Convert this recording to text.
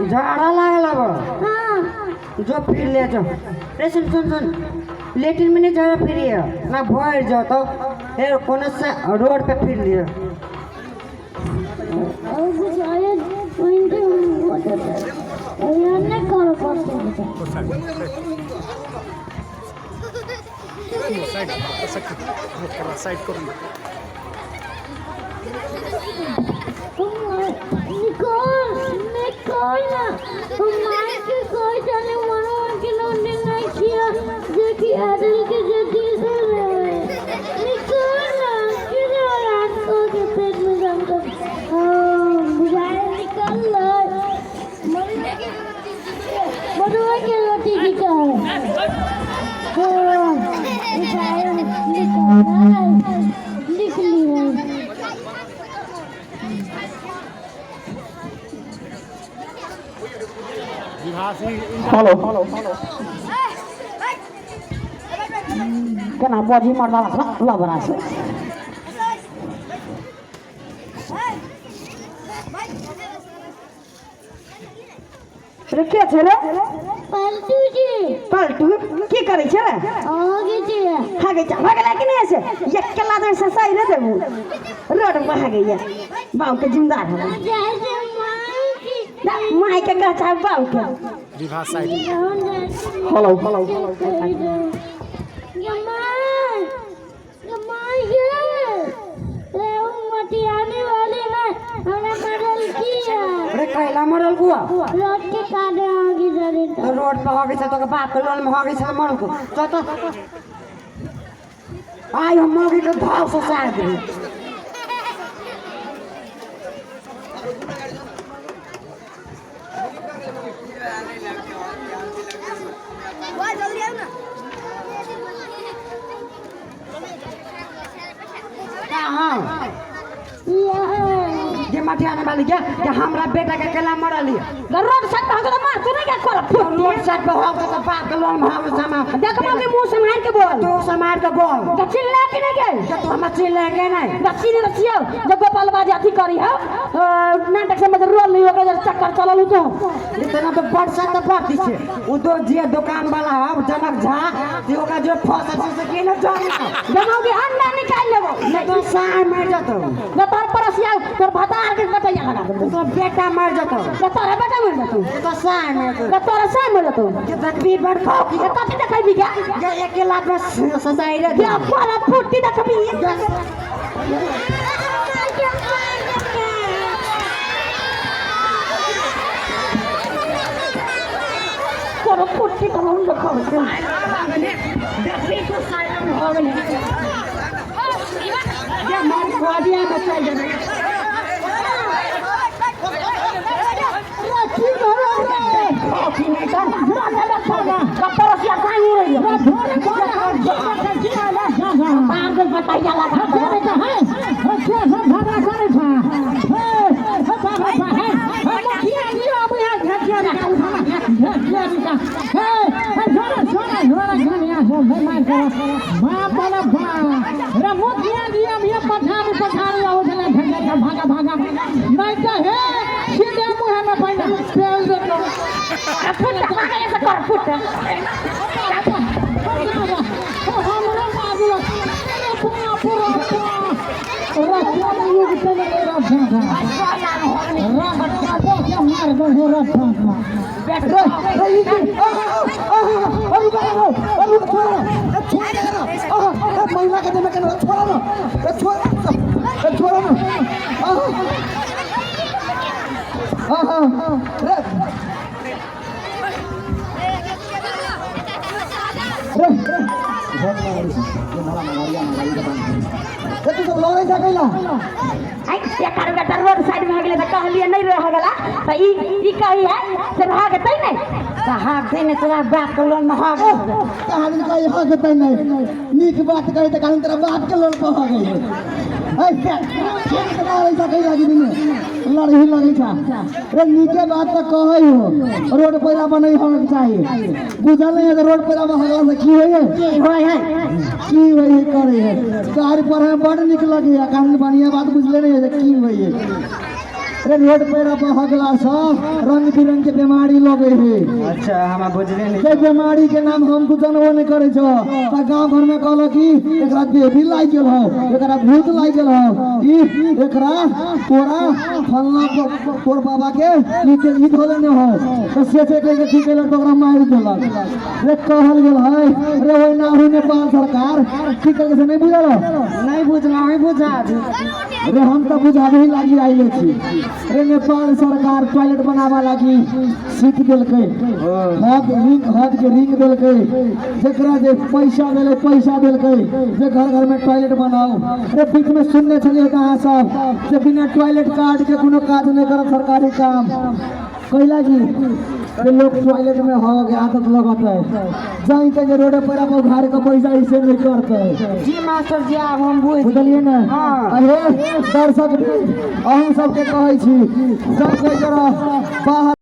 झाड़ा लागल अब जो फिर ले जो। रे सुन सुन सुन, लेटिन में नहीं झाड़ा फिरिए ना, भर जाओ तो फिर कोनो से रोड पे फिर लिए। साइड करू। निकल निकल ना, मार के कोई जाने मनो के लोने नहीं किया जो कि आदल के जो से निकल ना कि रात को के पेट में दम कर बुझाए निकल लो। मरुआ के रोटी की का लिख लिया। हेलो हेलो केना बजी मरदा लबरा से रे के छै रे? पलटू जी। पलटू की करै छै रे? आगे जी। हागे छै भगला कि नहीं से एकला दे ससाई रे देबू रोड पर हागे ये बाऊ के जिम्मेदार है। जैसे माई की माई के कह चाहे बाऊ के। विवाह साइड। हेलो हेलो मटियाने वाले ने हमें मरल किया। अरे कैला मरल बुआ? रोड के काटे आगे चले तो रोड पे हो गई तो बाप के लोन में हो गई मरल को तो तो आई हम मौगी के भाव से सार दे। हाँ ये मटियाने वाली क्या कि हमरा बेटा के केला मरल है? रोड साइड पे हो तो मार तू नहीं क्या कर रोड साइड पे हो तो बाप के लोन में हो गई समा। देख मां के मुंह संभाल के बोल। तू संभाल के बोल। तो चिल्ला के नहीं गए? तो तू हमरा चिल्ला के नहीं। तो चिल्ला तो चिल्लाओ। जब गोपाल बाजी अथी करी हो, नाटक से मतलब रोल नहीं होगा, जब चक्कर चलल तो। इतना तो बरसा तो बात छे। उ तो जे दुकान वाला हो जनक झा, ते ओकरा जो फसल से की न जाना। जमाओगे अंडा निकाल लेबो। नहीं तो सार मर जतो। न तोर परसिया तोर भतार के कटैया लगा देबो। तो बेटा मर जतो। न तोर बेटा मर जतो। तो सार मर जतो। न तोर सार मर जतो। के देखबी बड़ खाओ की। ये कथी देखबी क्या? ये एक लाख में सजाई रे। क्या बड़ा फुट्टी देखबी। करो फुट्टी तो हम देखो। देखबी तो साइलेंट हो गेलै। ये मार खुआबिया में चल जेबै। रखी धरो रे। की नहीं तो परसिया काई उड़ै मार के बताइया लगा फुट ऐसा कर फुट। महिला के देमे के छोड़ा ना, छोड़ा ना। हां हां रे रे रे तू सब लड़ै जा कैला? आई एकर बेटा रोड साइड में गेलै त कहलिए नहीं रह गेला त ई ई कही है से रह गेतै नहीं त हाथ दे ने तोरा बाप के लोन में हो गेल। कहानी कही हो गेतै नहीं, नीक बात कही त कानून तेरा बाप के लोन पर हो गई। ए के के करा रै छै कहि लागी दिने लड़ही लगै छै। रे नीके बात तऽ कहै हो, रोड पैरा बनै होना चाही। बुझल नहीं है तऽ रोड पैरा में हगला से की होइ है? की होइ है? की होइ है करै है गाड़ी पढ़े में बड़ नीक लगैया, कारण बढ़िया बात बुझले नहीं है जे की होइ है। रे रोड पैरा पर हगला से रंग बिरंग के बीमारी लगै है। अच्छा, हमरा बुझले नहीं। के बीमारी के नाम हम कुछ जानबो नहीं करे छो। त गांव घर में कहलक कि एकरा देवी लागि गेल हौ, एकरा भूत लागि गेल हौ, ई एकरा तोरा फलना तोर बाबा के ई के ई धो लेने हौ। त से से कहि के की केलक त ओकरा मारि देलक। रे कहल गेल है रे ओहिना हुई नेपाल सरकार की केलक से नहीं बुझल हौ? नहीं बुझला, नहीं बुझा। रे हम तऽ बुझाबे ही लागी आइले छी। रे नेपाल सरकार टॉयलेट बनाबा लागी सीख देलकै, हद रिंग हद के रिंग देलकै, जेकरा जे पैसा देलै पैसा देलकै जे घर घर में टॉयलेट बनाओ। रे बीच में सुनने छलियै अहाँ सब जे बिना टॉयलेट कार्ड के कोनो काज नहि करत सरकारी काम। कैला की जे लोग टॉयलेट में हो के आदत लगत है, जाई के जे रोडे पर उघार के पैसा ऐसे नहीं करते। जी मास्टर जी, आब हम बुझ बुझलियै ने? हाँ। अहे दर्शक अहूँ सबके कहै छी, सब कोइ जरा बाहर